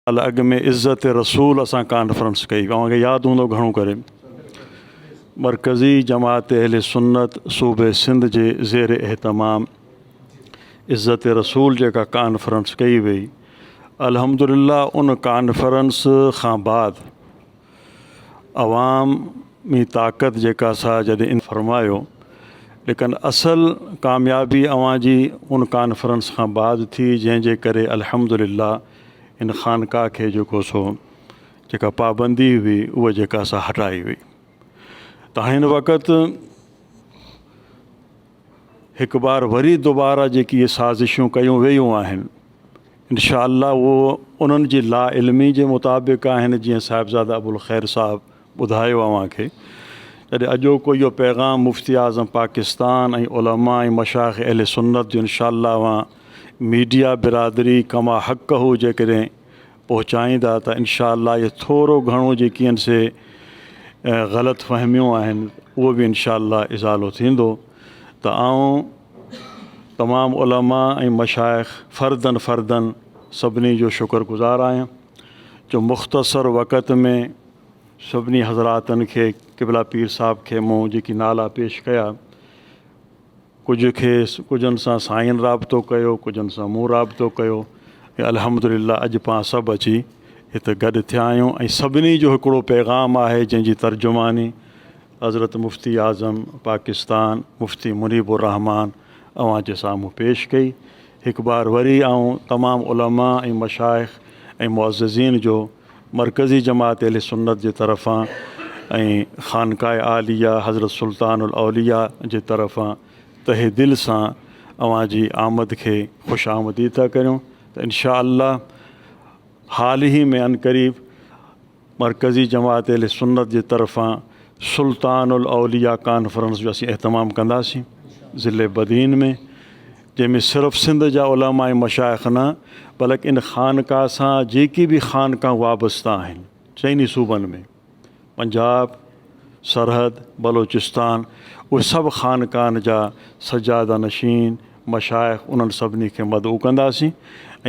سال اڳ ۾ عزت رسول اسان ڪانفرنس ڪئي اوهان کي ياد هوندو گهڻو ڪري مرڪزي جماعت اهل سنت صوبي سنڌ جي زير اهتمام عزت رسول جيڪا ڪانفرنس ڪئي وئي الحمدلله ان ڪانفرنس کان بعد عوام ۾ طاقت جيڪا سا جڏهن فرمايو ليڪن اصل ڪاميابي اوهان جي ان ڪانفرنس کان بعد ٿي جنهن جي ڪري الحمدلله ان خانقاهه کي جيڪو سو جيڪا پابندي هئي اها جيڪا سا هٽائي وئي ته هن وقت هڪ بار وري دوباره جيڪي اهي سازشون ڪيون ويون آهن انشاء الله اهو انهن جي لا علمي جي مطابق آهن جيئن صاحبزاده ابوالخير صاحب ٻڌايو اوهان کي جڏهن اڄوڪو اهو پيغام مفتي اعظم پاڪستان ۽ علماء ۽ مشائخ اهل سنت جو انشاء الله اوهان ميڊيا برادري ڪما حقه جيڪڏهن پهچائيندا ته انشاء الله اهي ٿورو گهڻو جيڪي آهن سي غلط فهميون آهن اهو به انشاء الله ازالو ٿيندو ته آئون تمام علماء ۽ مشائخ فردن فردن سڀني جو شڪر گذار آهيان جو مختصر وقت ۾ سڀني حضراتن کي قبلا پير صاحب کي مون جيڪي نالا پيش ڪيا ڪجهه کي ڪجهن سان سائين رابطو ڪيو ڪجهن سان مون رابطو ڪيو ۽ الحمد لله اڄ پاڻ سڀ اچي هت گڏ ٿيا آهيون ۽ سڀني جو هڪڙو پيغام آهي جنهن جي ترجماني حضرت مفتي اعظم پاڪستان مفتي منيب الرحمان اوهان جي سامهون پيش ڪئي. هڪ بار وري آئون تمام علماء ۽ مشائخ ۽ معززين جو مرڪزي جماعت اهل سنت جي طرفان ۽ خانقاه عاليه حضرت سلطان الاولياء جي طرفان تهه دل سان اوهان جي آمد کي خوش آمديد ٿا ڪريون ته انشاء الله حال ئي ۾ عنقريب مرڪزي جماعت اهل سنت جي طرفان سلطان الاولياء ڪانفرنس جو اسين اهتمام ڪنداسين ضلعي بدين ۾ جنهن ۾ صرف سنڌ جا علماء ۽ مشائخ نه بلڪ ان خانقاهه سان جيڪي به خانقاهون وابسته آهن چئني صوبن ۾ پنجاب سرحد بلوچستان اهي سڀ خانقاهن جا سجاده نشين مشائخ انهن سڀني کي مدعو ڪنداسين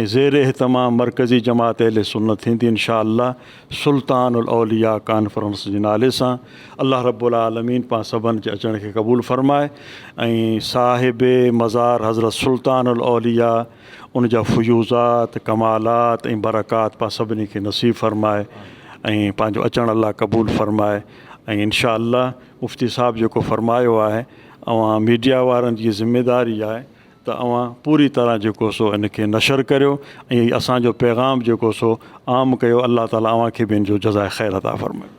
۽ زير اهتمام مرڪزي جماعت اهل سنت ٿيندي انشاء الله سلطان الاولياء ڪانفرنس جي نالي سان الله رب العالمين پان سڀن جي اچڻ کي قبول فرمائي ۽ صاحب مزار حضرت سلطان الاولياء ان جا فيوضات ڪمالات ۽ برڪات پان سڀني کي نصيب فرمائي ۽ پنهنجو اچڻ الله قبول فرمائي ۽ انشاء الله مفتي صاحب جيڪو فرمايو آهي اوهان ميڊيا وارن جي ذميداري آهي ته اوهان پوري طرح جيڪو سو ان کي نشر ڪريو ۽ اسان جو پيغام جيڪو سو عام ڪيو الله تعالي اوهان کي به ان جو جزاء خير عطا فرمائي.